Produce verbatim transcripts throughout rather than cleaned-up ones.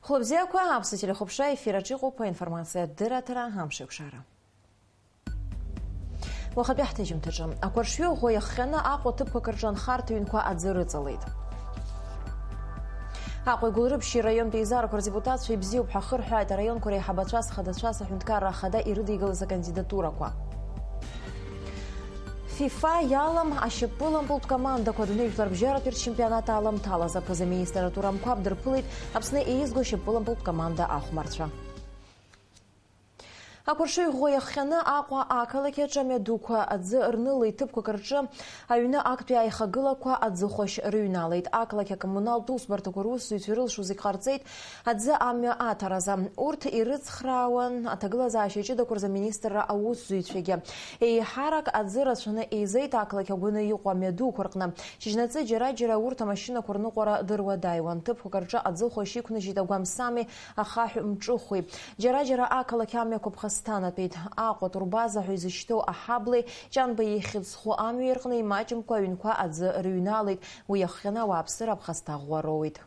Хәлыбзиақәа, аԥсуа телехәаԥшра ефир аҿы иҟоуп аинформациатә дырраҭара Амшеикәшара. Уахатәи ҳҭыжьымҭаҿы. Ақәаршҩы ӷәӷәа иахҟьаны Аҟәа ҭыԥқәак рҿы анхарҭа ҩнқәа аӡы рыҵалеит. Аҟәа Гәылрыԥшьи раионтә еизарақәа рдепутатцәа ибзиоуп ҳәа ахырҳәааит араионқәа реиҳабацәа, схадацәа, саҳәынҭқарра ахада ирыдигалаз акандидатурақәа. ФИФА иалам ашьапылампылтә командақәа адунеижәларбжьаратәи рчемпионат аламҭалаз аԥыза-министр Артур Амқәаб дырԥылеит Аԥсны еизго ашьапылампылтә команда ахәмарцәа. Ақәаршҩы ӷәӷәа иахҟьаны Аҟәа ақалақь аҿы амҩадуқәа аӡы рнылеит, ҭыԥқәак рҿы аҩны актәи аихагылақәа аӡыхәашь рыҩналеит. Ақалақь акоммуналтә усбарҭақәа русзуҩцәа ирылшо зегь ҟарҵеит аӡы амҩа аҭаразы. Урҭ ирыцхраауан аҭагылазаашьа ҷыдақәа рзы аминистрра аусзуҩцәагьы. Еиҳарак аӡы рацәаны еизеит ақалақь агәаны иҟоу амҩадуқәа рҟны. Шьыжьнаҵы џьара-џьара урҭ амашьынақәа рныҟәара дыруадаҩуан. Ҭыԥқәак рҿы аӡыхәашь иқәныжьит агәамсами ахаҳә мҿыхәи. Џьара-џьара ақалақь амҩақәа ԥхасҭанатәеит. Аҟәа, Турбаза ҳәа изышьҭоу аҳаблеи Ҷанба ихьӡ зху амҩеи рҟны имаҷымкәа аҩнқәа аӡы рыҩналеит. Уи иахҟьаны ауааԥсыра аԥхасҭа ӷәӷәа роуеит.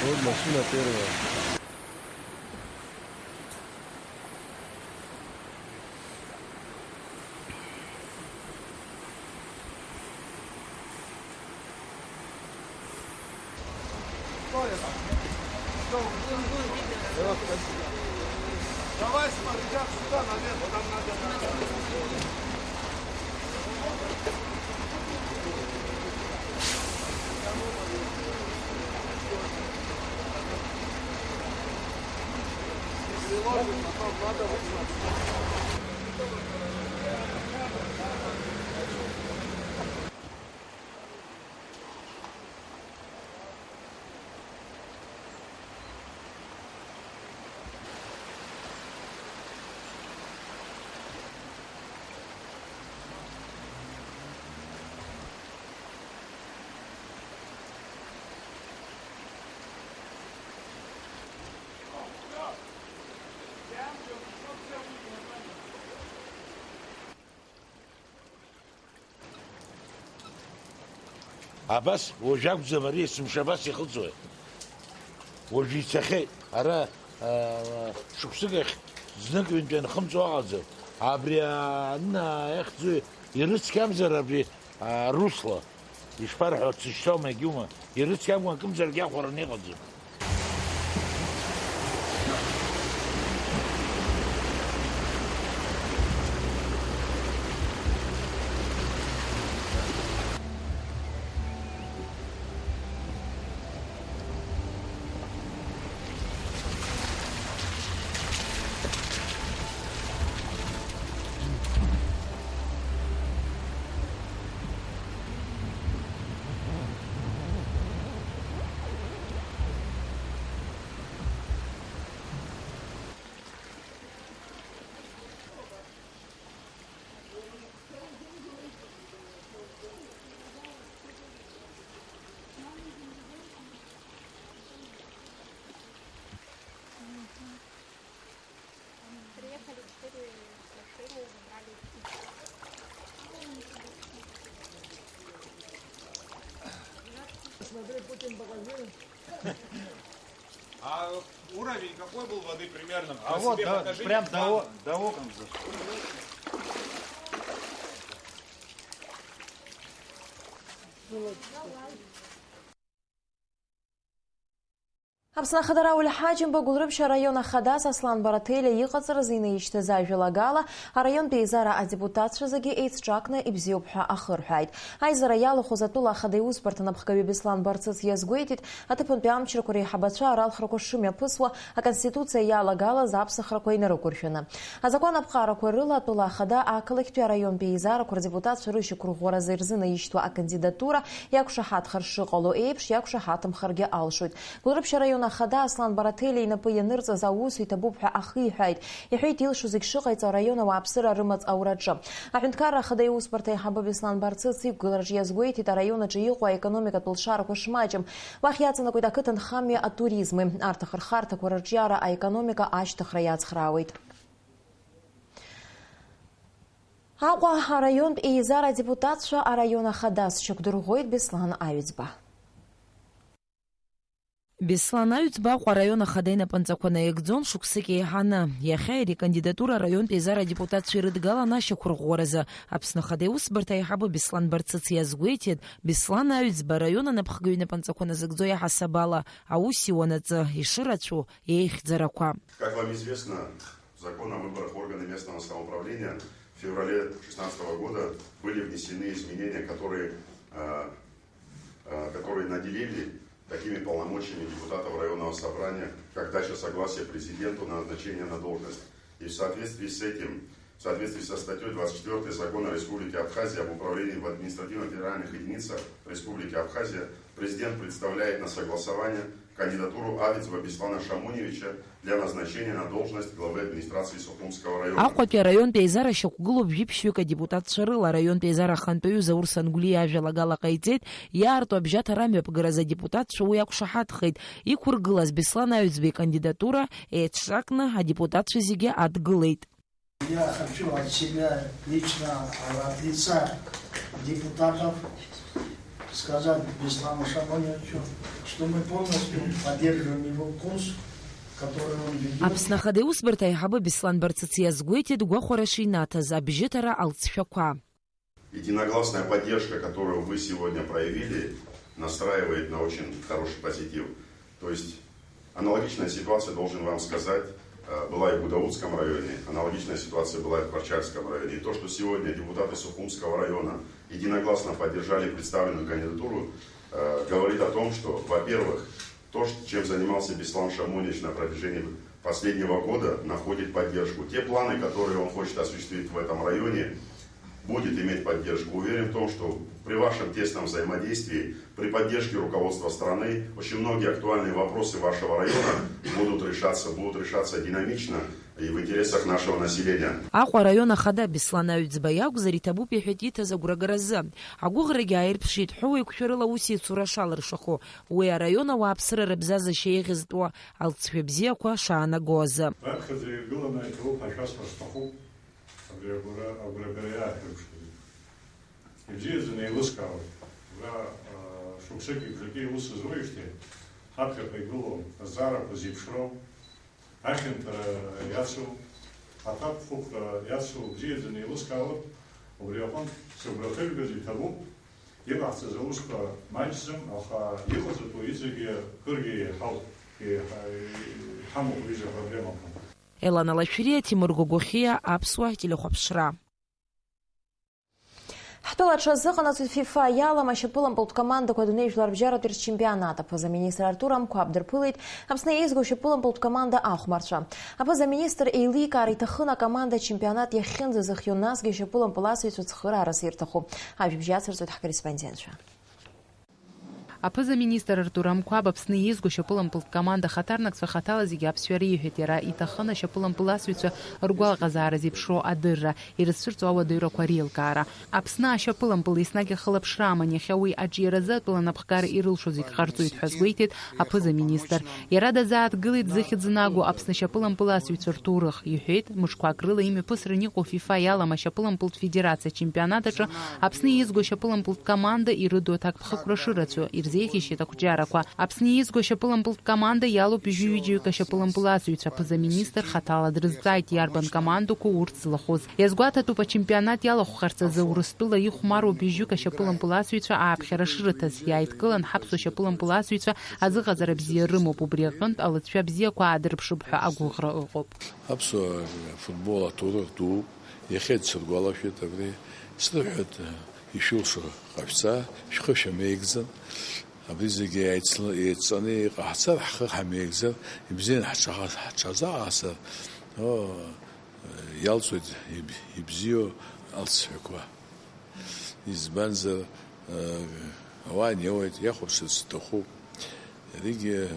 Вот машина первая. Давай, смотри, ребят, сюда, наверх, там надо. Абас, уажә акәӡам ари есымша абас ихыҵуеи? Уажә ицахьеит. Ара, аа, шықәсык ахь знык-ҩынтә ианхымҵуа ыҟаӡам. Абри, аа, ана, ахьӡуи, ирыцқьамзар абри, аа, Русла? Ишԥарҳәо, дсышьҭоума, егьиума? Ирыцқьамкәа акымзарак иахәараны иҟаӡам. Приехали четыре машины, забрали. Смотри, Путин, покажи. А уровень какой был воды примерно? А вот, да, покажи, прям до, до окон зашел. Аԥсны Ахада Рауль Ҳаџьымба Гәылрыԥшь араион ахадас Аслан Бараҭелиа иҟаҵаразы инаишьҭыз ажәалагала, араионтә еизара адепутатцәа зегьы еицҿакны ибзиоуп ҳәа ахырҳәааит. Аизара иалахәыз атәыла ахада иусбарҭа напхгаҩы Беслан Барцыц иазгәеиҭеит, аҭыԥантәи амчрақәа реиҳабацәа аралхрақәа шымҩаԥысуа, Аконституциа иалагалаз аԥсахрақәа инарықәыршәаны. Азакәан аԥҟарақәа рыла атәыла ахада ақалақьтәи араионтәи еизарақәа рдепутатцәа рышьақәырӷәӷәаразы ирзынаишьҭуа акандидатура иақәшаҳаҭхар шыҟало еиԥш, иақәшаҳаҭымхаргьы алшоит. Гәылрыԥшь араион ахада Аслан Бараҭелиа инапы ианырҵаз аус иҭабуп ҳәа ахиҳәааит, иҳәеит илшо зегь шыҟаиҵо араион ауааԥсыра рымаҵ аураҿы. Аҳәынҭқарра ахада иусбарҭа аиҳабы Беслан Барцыц иқәгылараҿ иазгәеиҭеит араион аҿы иҟоу аекономикатә лшарақәа шмаҷым. Уахь иаҵанакуеит ақыҭанхамҩа атуризми. Арҭ ахырхарҭақәа рырҿиара аекономика ашьҭыхра иацхраауеит. Аҟәа араионтә еизара адепутатцәа араион ахадас шьақәдырӷәӷәеит Беслан Аҩӡба. Беслан Аҩӡба Аҟәа араион ахада инапынҵақәа наигӡон шықәсык еиҳаны. Иахьа иара икандидатура араионтә еизара адепутатцәа ирыдгалан ашьақәырӷәӷәаразы Аԥсны Ахада Иусбарҭа аиҳабы Беслан Барцыц иазгәеиҭеит, Беслан Аҩӡба араион анапхгаҩ инапынҵақәа назыгӡо иаҳасаб ала аус иуанаҵы, ишырацәоу, еихьӡарақәа. Как вам известно, закон о выборах в органы местного самоуправления в феврале шестнадцатого года были внесены изменения, которые, э, э, которые наделили такими полномочиями депутатов районного собрания, как дача согласия президенту на назначение на должность. И в соответствии с этим, в соответствии со статьей двадцать четвёртой Закона Республики Абхазия об управлении в административно-территориальных единицах Республики Абхазия, президент представляет на согласование кандидатуру Авидзева Беслана Шамуневича для назначения на должность главы администрации Сухумского района. Аҟәатәи араионтә еизара шьақәгылоуп жәиԥшьҩык адепутатцәа рыла. Араионтә еизара ахантәаҩы Заур Сангәлиа ажәалагала ҟаиҵеит, иаарту абжьаҭара амҩаԥгаразы адепутатцәа уи ақәшаҳаҭхеит, иқәыргылаз Беслан Аҩӡба икандидатура еицҿакны адепутатцәа зегьы адгылеит. Я хочу от себя лично, от лица депутатов сказать Беслану Шамоневичу, что мы полностью поддерживаем его курс, который он ведёт. Аԥсны Ахада Иусбарҭа аиҳабы Беслан Барцыц иазгәеиҭеит гәахәара шинаҭаз абжьыҭара алҵшәақәа. Единогласная поддержка, которую вы сегодня проявили, настраивает на очень хороший позитив. То есть аналогичная ситуация, должен вам сказать, э, была и в Гудаутском районе, аналогичная ситуация была и в Тхварчальском районе. И то, что сегодня депутаты Сухумского района единогласно поддержали представленную кандидатуру, э, говорит о том, что, во-первых, то, ш-, чем занимался Беслан Шамоневич на протяжении последнего года, находит поддержку. Те планы, которые он хочет осуществить в этом районе, будет иметь поддержку. Уверен в том, что при вашем тесном взаимодействии, при поддержке руководства страны, очень многие актуальные вопросы вашего района будут решаться, будут решаться динамично и в интересах нашего населения. Аҟәа араион ахада Беслан Аҩӡба иакәзар иҭабуп, иҳәеит иҭаз агәрагаразы. Агәыӷрагьы ааирԥшит ҳәоу еиқәшәарыла аус еицура шалыршахо, уи араион ауааԥсыра рыбзазашьа еиӷьызтәуа алҵшәа бзиақәа шаанаго азы. Раԥхьаӡа иргыланы иҭабуп ҳәа шәасҳәар сҭахуп, абри агәра-, агәрагара иаахьырԥшыз. Ибзиаӡаны еилыскаауеит. Уара, а, шықәсыки бжаки аус зуеижьҭеи, ҳаԥхьаҟа игылоу азҵаарақәа зеиԥшроу, ахьанҭара иацу, аҭакԥхықәра иацу бзиаӡаны еилыскаауеит. Убри аҟынтә сыгәра ахьыргаз иҭабуп, иҟаҳҵаз аусқәа маҷӡам, аха иҟаҵатәу иҵегьы кыргьы еиҳауп, еиҳа-, иҳамоуп уи заҟа проблемақәа. Елана Лашәриа, Тимур Гогохиа, Аԥсуа телехәаԥшра. Ҳтәыла аҽазыҟанаҵоит фифа иалам ашьапылампылтә командақәа адунеи жәларбжьаратәи рчемпионат. Аԥыза-министр Артур Амқәаб дырԥылеит Аԥсны еизго ашьапылампылтә команда ахәмарцәа. Аԥыза-министр еиликаара иҭахын акоманда ачемпионат иахьынӡазыхио, насгьы ашьапылампыласыҩцәа цхыраарас ирҭаху. Ажәабжь иацырҵоит ҳкорреспондентцәа. Аԥыза-министр Артур Амқәаб Аԥсны еизго ашьапылампылтә команда ахаҭарнакцәа хаҭала зегьы аԥсшәа реиҳәеит. Иара иҭахын ашьапылампыласыҩцәа ргәалаҟазаара зеиԥшроу адырра, ирызцәырҵуа ауадаҩрақәа реилкаара. Аԥсны ашьапылампыл еснагь ахылаԥшра аман, иахьа уи аҿиаразы атәыла напхгара ирылшо зегь ҟарҵоит ҳәа азгәеиҭеит аԥыза-министр. Иара дазааҭгылеит зыхьӡ нагоу Аԥсны ашьапылампыласыҩцәа рҭоурых, иҳәеит, мышқәак рыла имҩаԥысран иҟоу фифа иалам ашьапылампылтә федерациа ачемпионат аҿы Аԥсны еизго ашьапылампылтә команда ирыду аҭакԥхықәра шырацәоу, Зеиӷьишьеит ақәҿиарақәа. Аԥсны иеизго ашьапылампылтә команда иалоуп ҩажәи ҩыџьаҩык ашьапылампыласыҩцәа. Аԥыза-министр хаҭала дрызҵааит иарбан командақәоу урҭ злахәыз. Иазгәаҭатәуп, ачемпионат иалахәхарц азы Урыстәыла ихәмаруа быжьҩык ашьапылампыласыҩцәа ааԥхьара шрыҭаз. Иааидкылан ҳаԥсуа шьапылампыласыҩцәа азыҟаҵара бзиа рымоуп, убри аҟынтә алыҵшәа бзиақәа аадырԥшып ҳәа агәыӷра ыҟоуп. Аԥсуа футбол аҭоурых дууп, иахьа дсыргәалашәеит абри. Срыҳәоит, ишәылшо ҟашәҵа, шәхы шәамеигӡан. Абри зегьы еицла-, еидҵаны иҟаҳҵар, ҳхы ҳамеигӡар, ибзианы ҳҽаха-, ҳҽазаҟасҵар, о, иалҵуеит иб-, ибзиоу алҵшәақәа. Избанзар, э, ауаа неуеит, иахәаԥшырц иҭахуп. Иаргьы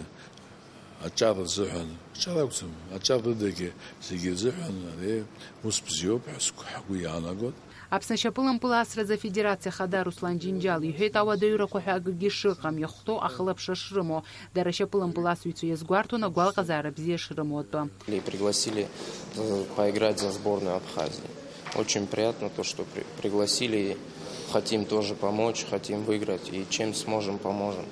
аҿар рзыҳәан, аҿар акәӡам, аҿар рыдагьы зегьы рзыҳәан ари ус бзиоуп ҳәа сгәы, ҳгәы иаанагоит. Аԥсны ашьапылампыласразы афедерациа ахада Руслан Џьынџьал иҳәеит, ауадаҩрақәа ҳәа акгьы шыҟам, иахәҭоу ахылаԥшра шрымоу. Дара ашьапылампыласыҩцәа иазгәарҭон агәалаҟазаара бзиа шрымоу атәы. И пригласили, э, поиграть за сборную Абхазии. Очень приятно то, что при-, пригласили, и хотим тоже помочь, хотим выиграть, и чем сможем, поможем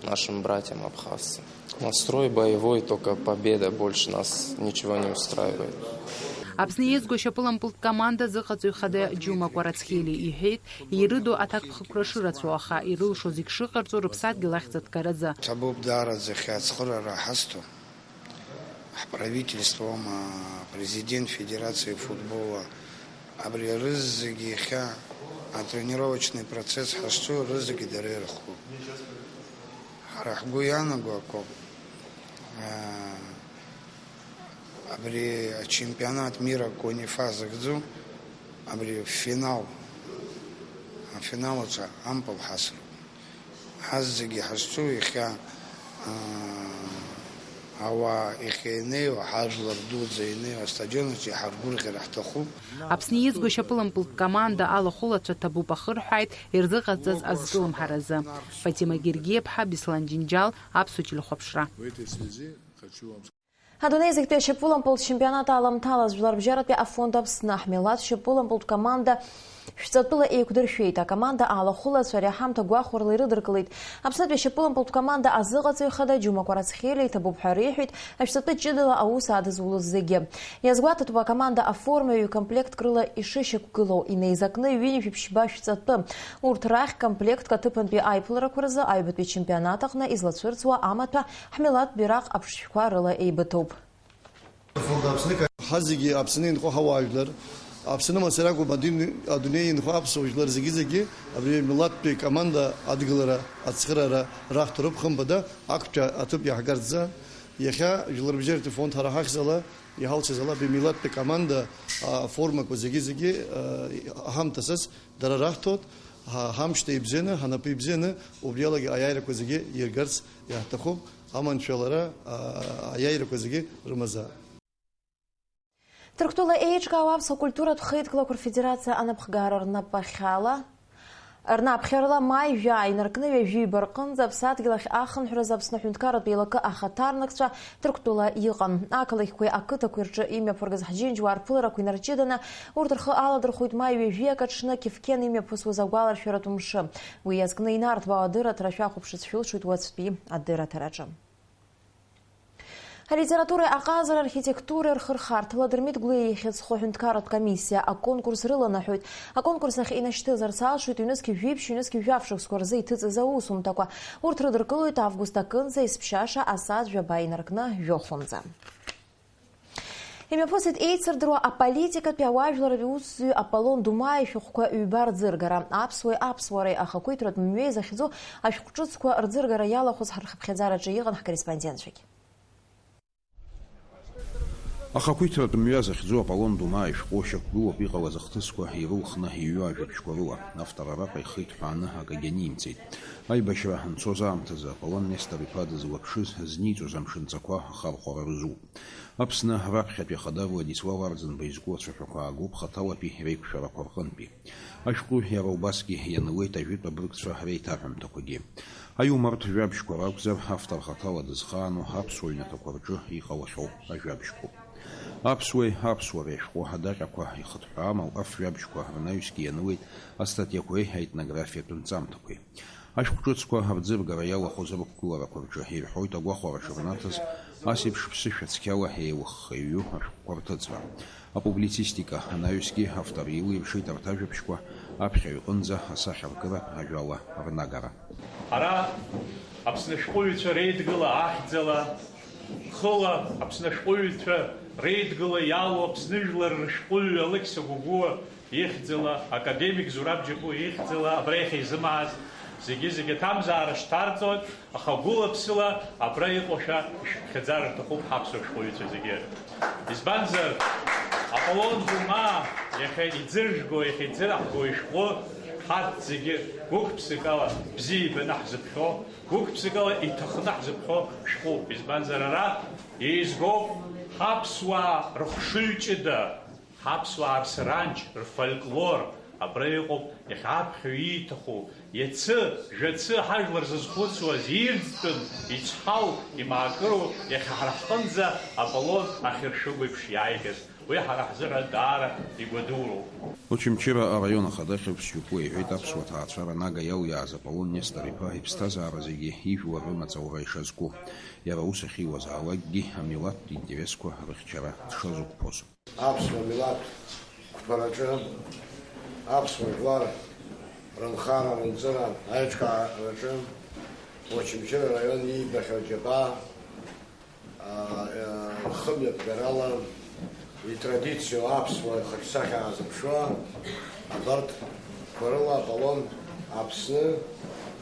нашим братьям абхазцам. Настрой боевой, только победа, больше нас ничего не устраивает. Аԥсны иеизго ашьапылампылтә команда азыҟаҵаҩ хада Џьума Кәарацхели иҳәеит, ирыду аҭакԥхықәра шырацәоу, аха ирылшо зегь шыҟарҵо рыԥсадгьыл ахьӡ аҭгаразы. Ҭабуп даараӡа иахьа ацхыраара ҳазҭо. Ҳправительствоума, апрезидент федерациа футбола, абри рызегьы иахьа атренировочный процесс ҳазҿу рызегьы дара ирыхкуп. Ҳара ҳгәы ианаго акоуп. Аа, абри ачемпионат мира КОНИФА захьӡу, абри финал, афинал аҿы ампыл ҳасроуп. Ҳазегьы ҳазҿу иахьа, аа, ауаа иахьа инеиуа, ҳажәлар дуӡӡа инеиуа астадион аҿы иҳаргәырӷьар ҳҭахуп. Аԥсны иеизго ашьапылампылтә команда алахәылацәа ҭабуп ахырҳәааит ирзыҟаҵаз азкылымҳаразы. Фатима Гергиаԥҳа, Беслан Џьынџьал, Аԥсуа телехәаԥшра. Адунеи зегьтәи ашьапылампылтә чемпионат аламҭалаз Жәларбжьаратәи афонд Аԥсны ҳмилаҭ шьапылампылтә команда шәҵатәыла еиқәдыршәеит. Акоманда алахәылацәа ари аҳамҭа гәахәарыла ирыдыркылеит. Аԥснытәи ашьапылампылтә команда азыҟаҵаҩ хада Џьума Кәарацхелиа иҭабуп ҳәа реиҳәеит ашәҵатәы ҷыдала аус адызулоз зегьы. Иазгәаҭатәуп акоманда аформа ҩ-комплектк рыла ишышьақәгылоу, инеизакны ҩынҩажәи ԥшьба шәҵатәы. Урҭ рахь комплектк аҭыԥантәи аиԥыларақәа рзы аҩбатәи ачемпионат аҟны излацәырҵуа амаҭәа ҳмилаҭтә бираҟ аԥшшәқәа рыла еибыҭоуп. Ҳазегьы Аԥсны инхо ҳауаажәлар, Аԥсны мацара акәым, адин-, адунеи инхо аԥсуа жәлар зегьы-зегьы абри милаҭтәи команда адгылара, ацхыраара раҳҭароуп, хымԥада, ақәцәа аҭыԥ иаҳгарц азы. Иахьа Жәларбжьаратәи фонд ҳара ҳахьӡала иҳалшаз ала абри милаҭтәи команда, а, аформақәа зегьы-зегьы, а, ҳамҭасас дара раҳҭоит, ҳа-, ҳамшьҭа ибзианы, ҳанапы ибзианы, убриалагьы аиааирақәа зегьы иргарц иаҳҭахуп, аманшәалара, а, аиааирақәа зегьы рымазаап. Ҭырқәтәыла еиҿкаау аԥсуа культуратә хеидкылақәа рфедерациа анапхгара рнапахьала, рнаԥхьарала маи жәа инаркны ҩажәи ҩба рҟынӡа аԥсадгьыл ахь ахынҳәразы Аԥсны аҳәынҭқарратә еилакы ахаҭарнакцәа Ҭырқәтәыла иҟан. Ақалақьқәеи ақыҭақәеи рҿы имҩаԥыргаз ҳџьынџьуаа рԥыларақәа инарҷыданы, урҭ рхы аладырхәит маи ҩажәи акаҽны Кьыфкьен имҩаԥысуаз агәаларшәаратә мшы. Уи иазкны инарҭбаау адырраҭара шәахәаԥшырц шәылшоит уаҵәтәи адырраҭараҿы. Алитературеи аҟазареи архитектуреи рхырхарҭала Дырмит Гәлиа ихьӡ зху аҳәынҭқарратә комиссиа аконкурс рыланаҳәоит. Аконкурс ахь инашьҭызарц алшоит ҩнызқь жәиԥшь, ҩнызқь жәаф шықәсқәа рзы иҭыҵыз аусумҭақәа. Урҭ рыдыркылоит август акынӡа, есԥшьаша асааҭ жәаба инаркны жәохәынӡа. Имҩаԥысит еицырдыруа аполитикатәи ауаажәларратәи усзуҩ Аполлон Думаи ишәҟәқәа ҩба рӡыргара. Аԥсуеи аԥсуареи ахақәиҭратә мҩеи захьӡу ашәҟәҿыцқәа рӡыргара иалахәыз ҳархыԥхьаӡараҿы иҟан ҳкорреспондентцәагь. Ахақәиҭратә мҩа захьӡу Аполлон Думаа ишәҟәы шьақәгылоуп иҟалаз ахҭысқәа ирылхны иҩу ажәабжьқәа рыла. Автор араҟа ихы иҭҳәааны акагьы анимҵеит. Аибашьра анцоз аамҭазы Аполлон Нестор-иԥа дызлаԥшыз, зниҵоз амшынҵақәа ахархәара рызуп. Аԥсны раԥхьатәи ахада Владислав Арӡынба изку ацәаҳәақәа аагоуп хаҭалатәи реиқәшәарақәа рҟынтәи. Ашәҟәы иара убасгьы ианылеит ажәытә абыргцәа реиҭаҳәамҭақәагьы. Аиумортә жәабжьқәа ракәзар, автор хаҭала дызхаану аԥсуа ҩнаҭақәа рҿы иҟалахьоу ажәабжьқәоуп. Аԥсуеи аԥсуареи ашәҟәы адаҟьақәа ихыҭҳәаам алаф жәабжьқәа рнаҩсгьы ианылеит астатиақәеи аетнографиатә нҵамҭақәеи. Ашәҟәҿыцқәа абӡыргара иалахәыз рықәгыларақәа рҿы ирҳәоит агәахәара шырнаҭаз, ас еиԥш ԥсышәа цқьала еилыхха иҩу ашәҟәқәа рҭыҵра. Апублицистика анаҩсгьы автор илиршеит арҭ ажәабжьқәа аԥхьаҩ иҟынӡа асахьаркыра ажәала рнагара. Ара Аԥсны ашәҟәыҩҩцәа реидгыла ахьӡала, хыла Аԥсны ашәҟәыҩҩцәа реидгыла иалоу Аԥсны жәлар рышәҟәыҩҩы Алықьса Гәыгәуа ихьӡала, академик Зураб Џьапуа ихьӡала абра иахьизымааз зегьы-зегьы аҭамзаара шьҭарҵоит, аха гәыла-ԥсыла абра иҟоушәа ишәыԥхьаӡар рҭахуп ҳаԥсуа шәҟәыҩҩцәа зегьы. Избанзар, Аполлон Гәымаа иахьа иӡыржәго, иахьа иӡыраҳго ишәҟәы ҳарҭ зегьы гәык-ԥсыкала бзиа ибаны ҳзыԥхьо, гәык-ԥсыкала иҭахны ҳзыԥхьо шәҟәуп. Избанзар, ара еизгоуп ҳаԥсуаа рыхшыҩ ҷыда. Ҳаԥсуаа рсаранџь, рфольклор, абра иҟоуп иахьа аԥхьаҩ ииҭаху, иацы, жәацы ҳажәлар зызхәыцуаз, ирӡтәым, ицҳау, имаакыроу, иахьа ҳара ҳҟынӡа Аполлон ахьыршәыгә еиԥш иааигаз. Уи ҳара ҳзыҳәан даара игәадуроуп. Очамчыра араион ахада Хьыбс Џьапуа иҳәеит аԥсуа ҭаацәара нага иалиааз Аполлон Нестор-иԥа иԥсҭазаара зегьы ижәлар рымаҵ аура ишазку. Иара ус ахьиуазаалакгьы амилаҭтә интересқәа рыхьчара дшазықәԥоз. Аԥсуа милаҭ қәԥараҿы, аԥсуа жәлар рынхара-рынҵыра аиҿкаараҿы Очамчыра араион иибахьоу џьабаа, аа, хымҩаԥгарала итрадициоу аԥсуа ихаҿсахьа аазыԥшуа абарҭқәа рыла Аполлон Аԥсны,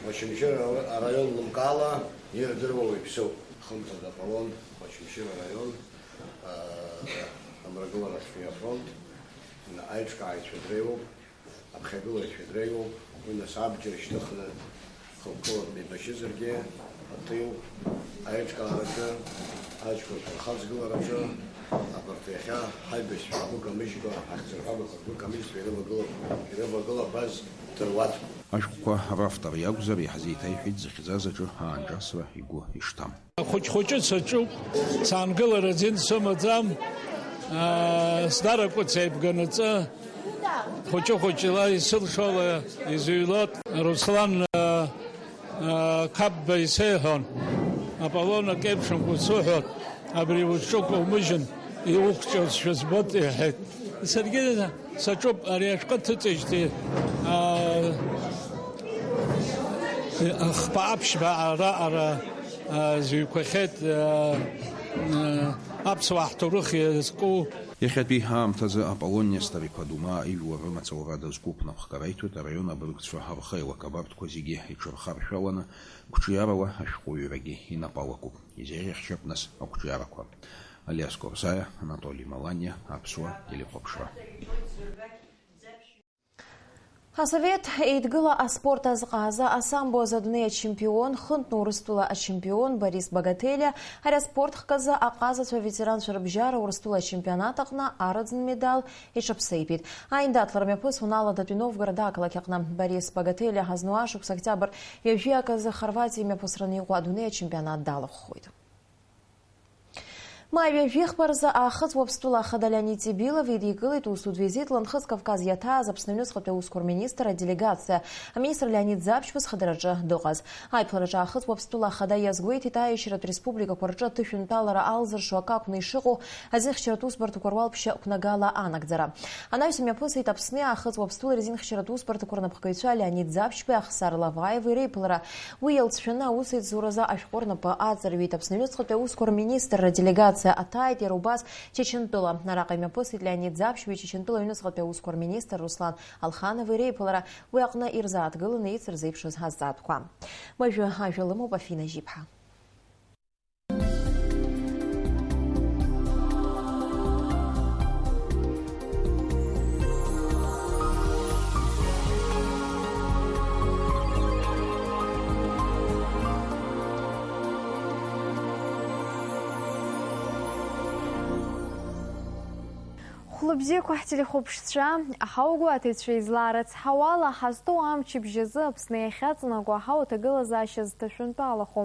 Очамчыра араион лымкаала ирдыруа уаҩԥсуп. Хымԥада Аполлон, Очамчыра араион, аа, амрагыларахьтәи афронт, аиҿкааҩцәа дреиуоуп, аԥхьагылаҩцәа дреиуоуп, уи нас абџьар шьҭыхны хықәкылатәны еибашьызаргьы, атыл аиҿкаараҿы, аҷкәынцәа рхаҵгылараҿы, абарҭ иахьа ҳаибашьцәа ҳгәы камыжькәа, ҳахьӡырҳәагақәа ргәы камыжькәа ирывагылоуп, ирывагылабаз дыруаӡәк. Ашәҟәқәа равтор иакәзар, иаҳзеиҭаиҳәеит зыхьӡаз аҿы аанҿасра игәы ишҭам. Хәыҷ-хәыҷы саҿуп, саангылара азин сымаӡам, аа, сдаракәыц еибганаҵы, хәыҷы-хәыҷла исылшола изыҩлоит. Руслан, аа, аа, Қапба исеиҳәон, Аполлон акеиԥшымкәа суҳәоит, абри узҿу каумыжьын, иуқәҿиозшәа збоит, иҳәеит. Саргьы саҿуп, ари ашәҟәы ҭыҵижьҭеи, аа, хԥа аԥшьба ара, ара, аа, зыҩқәахьеит, аа, аа, аԥсуаа ҳҭоурых иазку. Иахьатәи аамҭазы Аполлон Нестор-иԥа Думаа ижәлар рымаҵ аура дазкуп, напхгара иҭоит араион абыргцәа рхеилак, абарҭқәа зегьы иҽырхаршәаланы, қәҿиарала ашәҟәыҩҩрагьы инапы алакуп. Изеиӷьахьчап, нас, ақәҿиарақәа. Алиас Корзаиа, Анатоли Маланиа, Аԥсуа телехәаԥшра. Асовет Еидгыла аспорт азҟаза, асамбо азы адунеи ачемпион, хынтә Урыстәыла ачемпион Борис Багателиа ари аспорт хкы азы аҟазацәа аветеранцәа рыбжьара Урыстәыла ачемпионат аҟны арыӡын медал иҽаԥсеитәит. Аиндаҭлара мҩаԥысуан Аладатәи Новгород ақалақь аҟны. Борис Багателиа ҳазну ашықәс октиабр ҩажәи акы азы Хорватиа имҩаԥысраны иҟоу адунеи ачемпионат далахәхоит. Маи ҩажәи хԥа рзы Аахыҵ Уаԥстәыла ахада Леонид Ҵибилов идикылеит усутә визитла Нхыҵ Кавказ иаҭааз Аԥсны аҩныҵҟатәи аусқәа рминистр аделегациа, аминистр Леонид Ӡаԥшьба зхадараҿы дыҟаз. Аиԥылараҿы Аахыҵ Уаԥстәыла ахада иазгәеиҭеит аиашьаратә республикақәа рҿы аҭышәынтәалара алзыршо акы акәны ишыҟоу азинхьчаратә усбарҭақәа руалԥшьа қәнагала анагӡара. Анаҩс имҩаԥысит Аԥсни Аахыҵ Уаԥстәылеи рзинхьчаратә усбарҭақәа рнапхгаҩцәа Леонид Ӡаԥшьбеи Ахсар Лаваеви реиԥылара. Уи иалҵшәаны аусеицуразы ашәҟәы рнапы аҵарҩит. Аԥсны аҩныҵҟатәи аусқәа рминистрра делегациа аҭааит иара убас Чачынтәыла. Араҟа имҩаԥысит Леонид Ӡаԥшьбеи Чачынтәыла аҩныҵҟатәи аусқәа рминистр Руслан Алханови реиԥылара. Уи аҟны ирзааҭгыланы ицырзеиԥшыз азҵаатәқәа. Уажәы ажәа лымоуп Афина Жьиԥҳа. Хәлыбзиақәа ҳтелехәаԥшцәа, аҳауагәаҭаҩцәа, излаарыцҳауала, ҳазҭоу амчыбжь азы Аԥсны иахьаҵанакуа аҳауа ҭагылазаашьа зҭашәынтәалахо.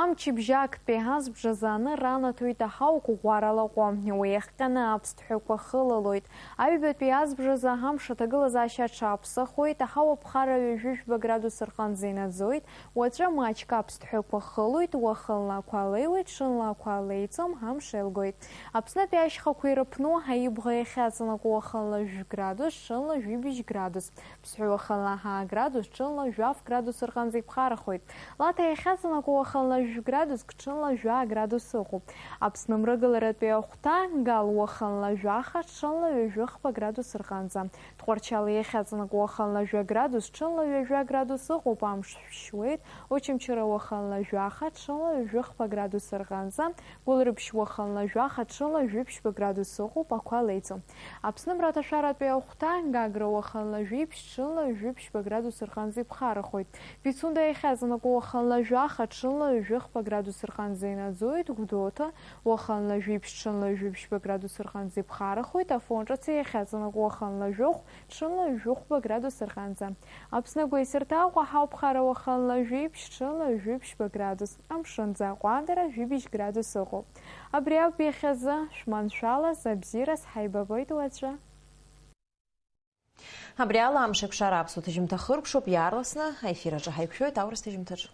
Амчыбжь актәи азбжазы аныр анаҭоит аҳауа қәыӷәӷәара лаҟәы. Уи иахҟьаны аԥсҭҳәақәа хылалоит. Аҩбатәи азбжазы амш аҭагылазаашьа аҽаԥсахуеит, аҳауа ԥхара ҩажәи жәба градус рҟынӡа инаӡоит. Уаҵәы маҷк аԥсҭҳәақәа хылоит, уахынла ақәа леиуеит, ҽынла ақәа леиӡом, амш еилгоит. Аԥснытәи ашьхақәа ирыԥну аибӷа иахьаҵанакуа уахынла жәградус, ҽынла жәибжь градус. Ԥсҳәы уахынла ҳаа градус, ҽынла жәаф градус рҟынӡа иԥхарахоит. Лаҭа иахьаҵанакуа уахынла жәградуск, ҽынла жәаа градус ыҟоуп. Аԥсны мрагыларатәи ахәҭа Гал уахынла жәаха, ҽынла ҩажәихԥа градус рҟынӡа. Тҟәарчал иахьаҵанакуа уахынла жәа градус, ҽынла ҩажәа градус ыҟоуп, амш шәшьуеит. Очамчыра уахынла жәаха, ҽынла ҩажәихԥа градус рҟынӡа. Гәылрыԥшь уахынла жәаха, ҽынла жәиԥшьба градус ыҟоуп, ақәа леиӡом. Аԥсны мраҭашәаратәи ахәҭа Гагра уахынла жәиԥшь, ҽынла ҩажәиԥшьба градус рҟынӡа иԥхарахоит. Пицунда иахьаҵанакуа уахынла жәаха, ҽынла ҩажәихԥа градус рҟынӡа инаӡоит. Гәдоуҭа уахынла жәиԥшь, ҽынла ҩажәиԥшьба градус рҟынӡа иԥхарахоит. Афон ҿыц иахьаҵанакуа уахынла жәохә, ҽынла ҩажәихәба градус рҟынӡа. Аԥсны агәеисырҭа Аҟәа ҳауп, ԥхара уахынла жәиԥшь, ҽынла ҩажәиԥшьба градус. Амшынӡы аҟәандара жәибжь градус ыҟоуп. Абри ауп иахьазы, шәманшәалаз, абзиараз, ҳаибабоит уаҵәы. Абри ала амш еиқәшара аԥсуа ҭыжьымҭа хыркәшоуп, иаарласны аефир аҿы ҳаиқәшәоит аурыс ҭыжьымҭаҿы.